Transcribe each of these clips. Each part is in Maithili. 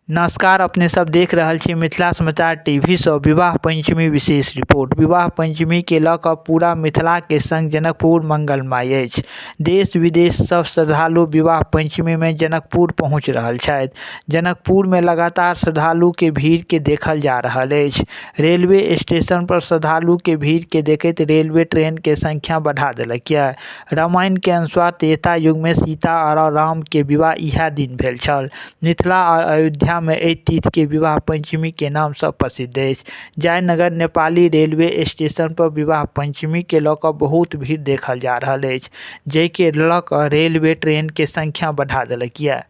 नमस्कार, अपने सब देख रहल छी मिथिला समाचार टीवी सँ विवाह पंचमी विशेष रिपोर्ट। विवाह पंचमी के लऽ कऽ पूरा मिथिला के संग जनकपुर मंगलमय अछि। देश विदेश सब श्रद्धालु विवाह पंचमी में जनकपुर पहुंच रहल छथि। जनकपुर में लगातार श्रद्धालु के भीड़ के देखल जा रहल अछि। रेलवे स्टेशन पर श्रद्धालु के भीड़ के देखैत रेलवे ट्रेन के संख्या बढ़ा देलक ये। रामायण के अनुसार त्रेता युग में सीता और राम के विवाह इएह दिन भेल छल। मिथिला आ अयोध्या में एहि तिथि के विवाह पंचमी के नाम सँ प्रसिद्ध अछि। जयनगर नेपाली रेलवे स्टेशन पर विवाह पंचमी के लऽ कऽ बहुत भीड़ देखल जा रहल अछि, जाहि के लऽ कऽ रेलवे ट्रेन के संख्या बढ़ा देलक ये।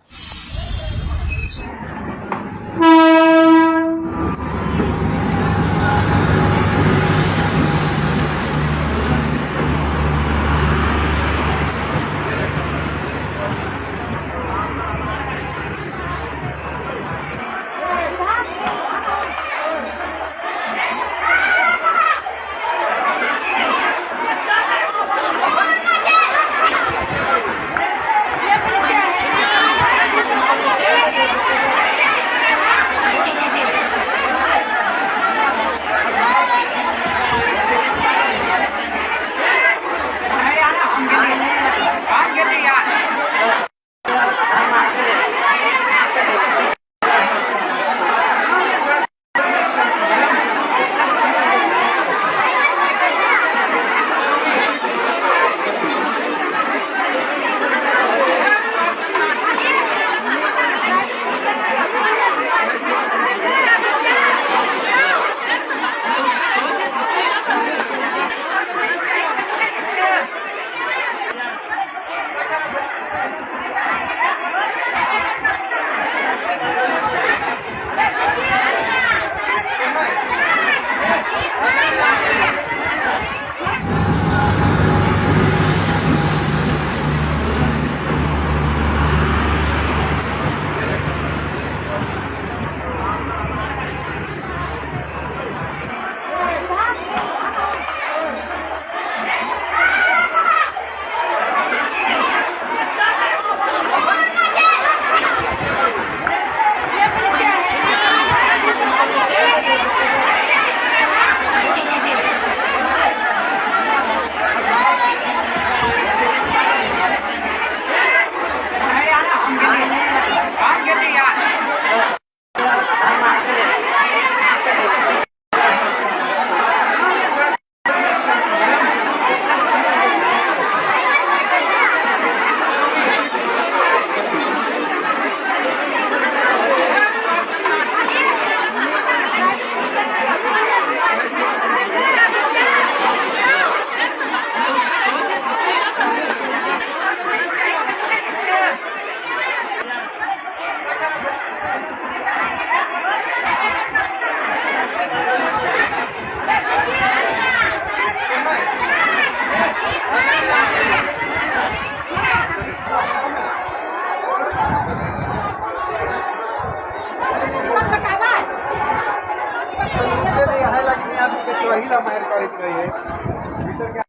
मारि करैत रहियै।